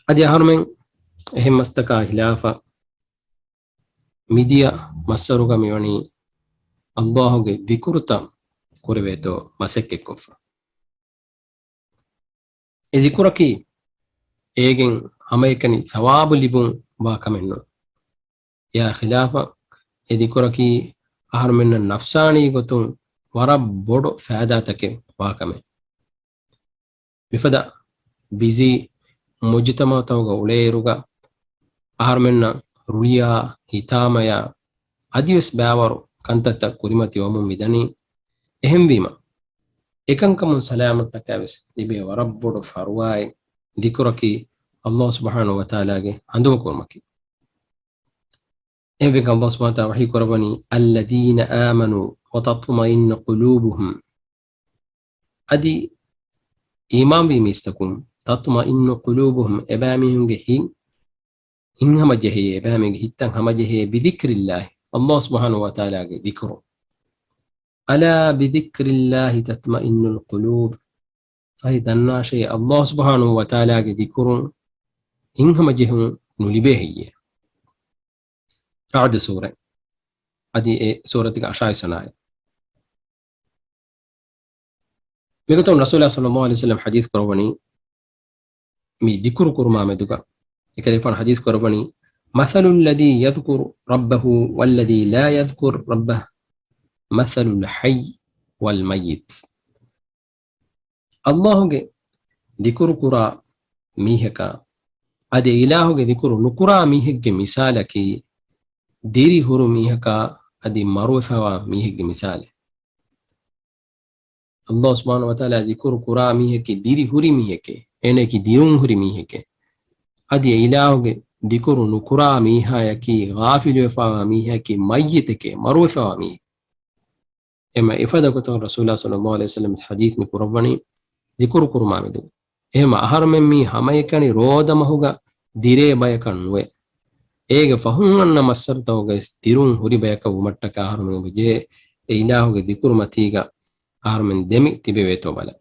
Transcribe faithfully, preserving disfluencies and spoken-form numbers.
އަދި އަހަރުމެން އެހެން މަސްތަކާ ހިލާފަށް މިދިޔަ މައްސަރުގަ މިވަނީ އައްލާހުގެ ޛިކުރުތައް ކުރެވޭތޯ މަސައްކަތްކޮށްފަ. އެ ޛިކުރަކީ އޭގެން ހަމައެކަނި ޘަވާބު ލިބުން ވާ ކަމެއް ނޫން. އެއާ ޚިލާފަށް އެ ޛިކުރަކީ އަހަރުމެންނަށް ނަފްސާނީ ގޮތުން ވަރަށް ބޮޑު ފައިދާތަކެއް ވާ ކަމެއް. މިފަދަ ބިޒީ މުޖުތަމަޢުތަކުގަ އުޅޭއިރުގަ އަހަރުމެންނަށް ރުޅިއާ، ހިތާމަޔާ އަދިވެސް ބައިވަރު ކަންތައްތައް ކުރިމަތިވަމުން މިދަނީ. އެހެންވީމަ، އެކަންކަމުން ސަލާމަތްތަކާވެސް ލިބޭ ވަރަށް ބޮޑު ފަރުވާއެއް ޛިކުރަކީ އައްލާހު ސުބްޙާނަހު ވަތަޢާލާގެ ހަނދުމަކުރުމަކީ. އެހެންވެގެން އައްލާހު ސުބްޙާނަހު ވަތަޢާލާ ވަޙީ ކުރައްވަނީ، الذين آمنوا وتطمئن قلوبهم. އަދި އީމާންވީ މީސްތަކުން، تطمئن قلوبهم، އެބައިމީހުންގެ ހިތް، ހިތް ހަމަޖެހޭ، އެބައިމީހުންގެ ހިތްތައް ހަމަޖެހޭ، بذكر الله، އައްލާހު ސުބްޙާނަހު ވަތަޢާލާގެ ޛިކުރުން. ألا بذكر الله تطمئن القلوب. ފަހެ ދަންނާށޭ، އައްލާހު ސުބްޙާނަހު ވަތަޢާލާގެ ޛިކުރުން ހިތްހަމަޖެހުން ނުލިބޭ ހެއްޔޭ؟ ރަޢުދު ސޫރަ. އަދި އެ ސޫރަތުގެ އަށާވީސް ވަނަ އާޔަތް. މިގޮތުން ރަސޫލާ ޞައްލައްލާހު ޢަލައިހި ވަސައްލަމް ޙަދީޘް ކުރައްވަނީ، މި ޛިކުރު ކުރުމާ މެދުގަ އެކަލޭގެފާނު ޙަދީޘް ކުރައްވަނީ، مثل الذي يذكر ربه والذي لا يذكر ربه مثل الحي والميت. އައްލާހުގެ ޛިކުރު ކުރާ މީހަކާ، އަދި އިލާހުގެ ޛިކުރު ނުކުރާ މީހެއްގެ މިސާލަކީ، ދިރި ހުރި މީހަކާ، އަދި މަރުވެފަވާ މީހެއްގެ މިސާލެއް. އައްލާހު ސުބްޙާނަހު ވަތަޢާލާ ޛިކުރު ކުރާ މީހަކީ ދިރި ހުރި މީހެކޭ. އޭނައަކީ ދިރުން ހުރި މީހެކޭ. އަދި އެ އިލާހުގެ ޛިކުރު ނުކުރާ މީހާޔަކީ، ޣާފިލުވެފަވާ މީހަކީ، މައްޔިތެކޭ، މަރުވެފަވާ މީހެކޭ. އެމަ އެފަދަ ގޮތަކަށް ރަސޫލާ ޞައްލައްލާހު ޢަލައިހި ވަސައްލަމް ޙަދީޘް މި ކުރައްވަނީ ޛިކުރު ކުރުމާ މެދު. އެހެމަ އަހަރުމެން މީ ހަމައެކަނި ރޯދަ މަހުގަ ދިރޭ ބަޔަކަށް ނުވެ. އޭގެ ފަހުން އަންނަ މައްސަރުތަކުގައި ދިރުން ހުރި ބަޔަކަށް ވުމަށްޓަކާ އަހަރުމެން ޖެހޭ އެ އިލާހުގެ ޛިކުރު މަތީގަ އަހަރުމެން ދެމި ތިބެވޭތޯ ބަލަން.